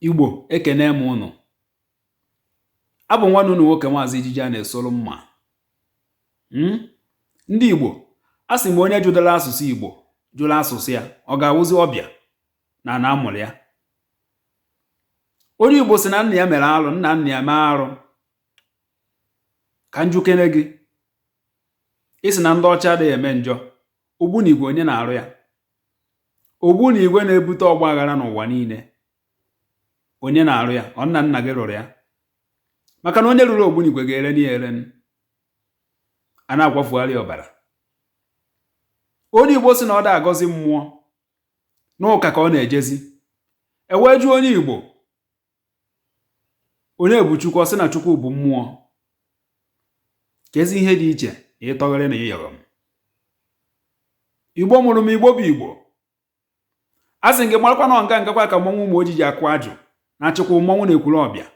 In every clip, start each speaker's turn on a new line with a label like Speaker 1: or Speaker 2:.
Speaker 1: Igbo, ekene m ụnụ. Abụ nwanne unu nwoke, Maazị Ijiji a na-esolu mma. Ndị Igbo, a sị m, onye jụdara asụsụ Igbo, jụrụ asụsụ ya, ọ ga-awụzi ọbịa na ana amụrụ ya? Onye Igbo sị na nna ya mere arụ, nna nna ya mee arụ. Ka njukene gị, ị sị na ndị ọcha adịghị eme njọ, ogbunigwe onye na-arụ ya? Ogbunigwe na-ebute ọgba aghara n'ụwa niile, onye na-arụ ya? Ọ nna nna gị rụrụ ya? Maka na onye rụrụ ogbunigwe ga-ere ya ere, a na-akwafugharị ọbara. Onye Igbo sị na ọ da agọzi mmụọ n'ụka ka ọ na-ejezi, e wee jụọ onye Igbo onye bụ Chukwu, ọ sị na Chukwu bụ mmụọ. Ka ezi ihe dị iche na ịtọgharị na ịyọrọ m. Igbo mụrụ m, Igbo bụ Igbo, a sị gị marakwa na nganga kwa ka mmọnwụ ụmụ ojii ji akụ ajụ na-achịkwa mmọnwụ na Ekwulọbịa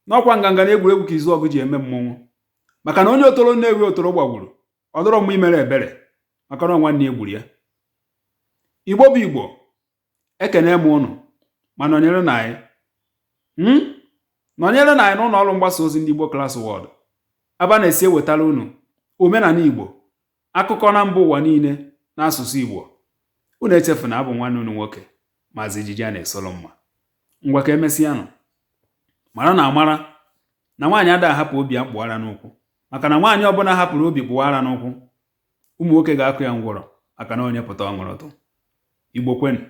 Speaker 1: n'ọkwa nganga na egwuregwu ka Izuọgụ ji eme mmọnwụ, maka na onye otoro Nnewi otoro gbagburu, ọ dọrọ mma imere ebere, maka na nwanne ya gburu ya. Igbo bụ Igbo, ekene m ụnụ, ma nọnyere na anyị, Nọnyere na anyị n'ụlọ ọrụ mgbasa ozi ndị Igbo Class World, ebe a na-esi ewetara unu omenala Igbo, akụkọ na mba ụwa niile n'asụsụ Igbo. Unu echefuna, abụ nwanne unu nwoke, Maazị Ijiji a na-esolo mma. Ngwa, ka emesịanụ. Mara na amara na nwaanyị ada ahapụ obi ya kpụọ ara n'ụkwụ, maka na nwaanyị ọbụla hapụrụ obi kpụọ ara n'ụkwụ, ụmụ nwoke ga-akụ ya ngwọrọ, maka na onye pụta ọṅụrụtụ. Igbo kwenu.